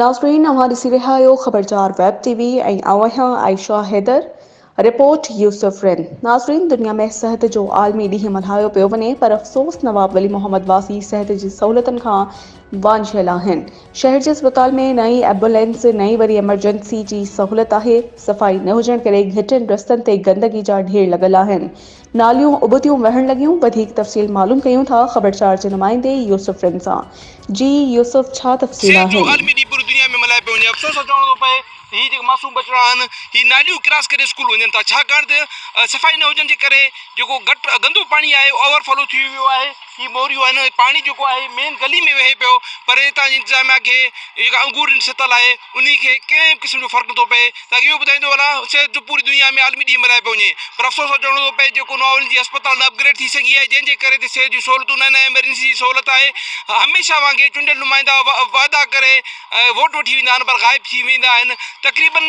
ناظرين اوهان ڏسي رهيا آهيو خبرچار ويب ٽي وي ۽ آئون آهيان عائشه حيدر، رپورٽ يوسف رند، ناظرين دنيا ۾ صحت جو عالمي ڏينهن ملهايو پيو وڃي پر افسوس نواب ولي محمد واسي صحت جي سهولتن کان وانجهيل آهن شهر جي اسپتال ۾ نه ئي ايمبولينس نه ئي وري ايمرجنسي جي سهولت آهي صفائي نه هجڻ ڪري گهٽين رستن تي گندگي جا ڍير لڳل آهن ناليون ابتيون وهڻ لڳيون وڌيڪ تفصيل معلوم ڪيون ٿا خبرچار جي نمائندي يوسف رند سان جي يوسف ڇا تفصيل صحت جو آهن. عالمي ڏينهن پوري دنيا ۾ ملهايو پيو وڃي افسوس سان چوڻو ٿو پئي ته هي جيڪي معصوم ٻچڙا آهن هي ناليون ڪراس ڪري اسڪول وڃن ٿا ڇاڪاڻ ته صفائي نه هجڻ جي ڪري جيڪو گٽ گندو پاڻي آهي اوور فلو ٿي ويو آهي هي موريون آهن پاڻي جيڪو آهي مين گلي ۾ وهي پيو پر هتان جي انتظاميا کي جيڪا انگورين ستل آهي انهي کي ڪنهن به قسم جو فرق نٿو پئي تاڪه اهو ٻڌائيندو هلان صحت جو پوري دنيا ۾ عالمي ڏينهن ملهايو پيو وڃي پر افسوس سان چوڻو ٿو پئي جيڪو نواولين جي اسپتال نه اپگريڊ ٿي سگهي آهي جنهن جي ڪري هتي صحت جون سهولتون نه نه ايمرجنسي جي سهولت آهي هميشه وانگي چونڊيل نمائندا وعدا ڪري ووٽ وٺي ويندا آهن پر غائب ٿي ويندا آهن تقريبن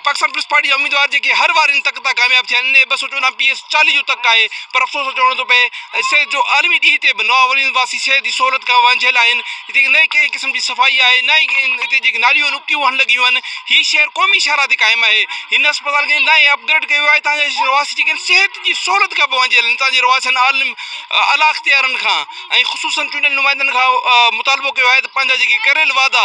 پاڪستان پيپلز پارٽي جا اميدوار جيڪي هر واري ان تڪ تان ڪامياب ٿيا آهن ان 214 پي ايس 40 جو تڪ آهي پر افسوس سان چوڻو ٿو پئي صحت جو عالمي ڏينهن تي به نواولين واسي صحت جي سهولت کان وانجهيل آهن هتي نه ئي ڪنهن قسم جي صفائي آهي نه ئي هتي جيڪي ناليون آهن ابتيون وهڻ لڳيون آهن هي شهر قومي شاهراهه تي قائم آهي هن اسپتال کي نه ئي اپگريڊ ڪيو ويو آهي هتان جا رهواسي جيڪي آهن صحت جي سهولت کان به وانجهيل آهن هتان جي رهواسين عالم اعليٰ اختيارن کان ۽ خصوصن چونڊيل نمائندن کان مطالبو ڪيو آهي ته پنهنجا جيڪي ڪريل وعدا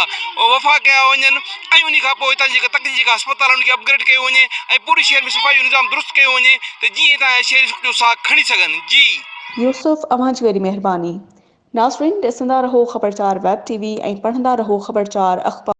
وفا ڪيا وڃن ۽ انهي کان پوء هتان جي جيڪا تڪ جي جيڪا اسپتال آهي ان کي اپگريڊ ڪيو وڃي ۽ پوري شهر ۾ صفائي جو نظام درست ڪيو وڃي ته جيئن هتان جا شهري سک جو ساهه کڻي سگهن. جي. يوسف اوهان جي وڏي مهرباني. ناظرين ڏسندا رهو خبرچار ويب ٽي وي ۽ پڙهندا رهو خبرچار اخبار.